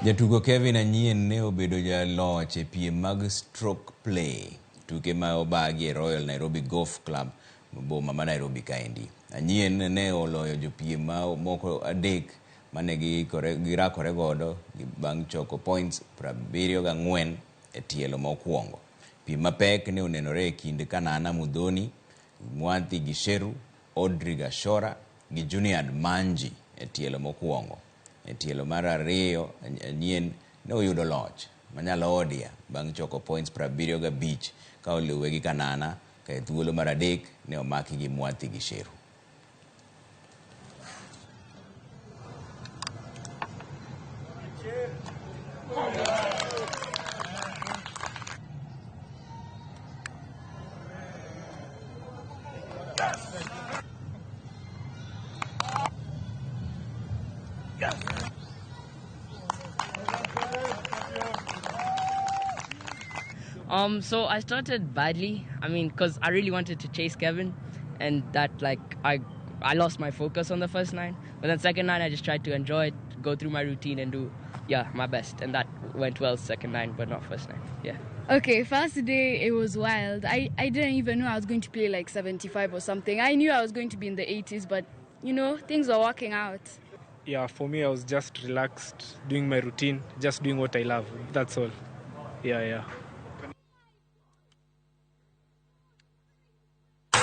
Jatugo Kevin Anyien ne obedo jaloch e piem mag stroke play, tuke ma obagi e Royal Nairobi Golf Club, boma ma Nairobi kaendi. Anyien ne oloyo jopiem moko adek mane girakore godo bang' choko points 74 e tielo mokwongo. Piem mapek ne onenore e kind Kanana Mudhoni, Mwathi Gisheru, Audrey Gashora gi Junior Manji e tielo mokwongo. E tielo mar ariyo, Anyien ne oyudo loch manyalodia bang' choko points 75 ka oluwe gi Kanana, ka e thuolo mar adek ne omaki gi Mwathi Gisheru. So I started badly. Because I really wanted to chase Kevin, and I lost my focus on the first nine. But then second nine, I just tried to enjoy it, go through my routine, and do my best. And that went well second nine, but not first nine. Yeah. Okay, first day it was wild. I didn't even know I was going to play like 75 or something. I knew I was going to be in the 80s, but things were working out. Yeah, for me, I was just relaxed, doing my routine, just doing what I love. That's all. Yeah.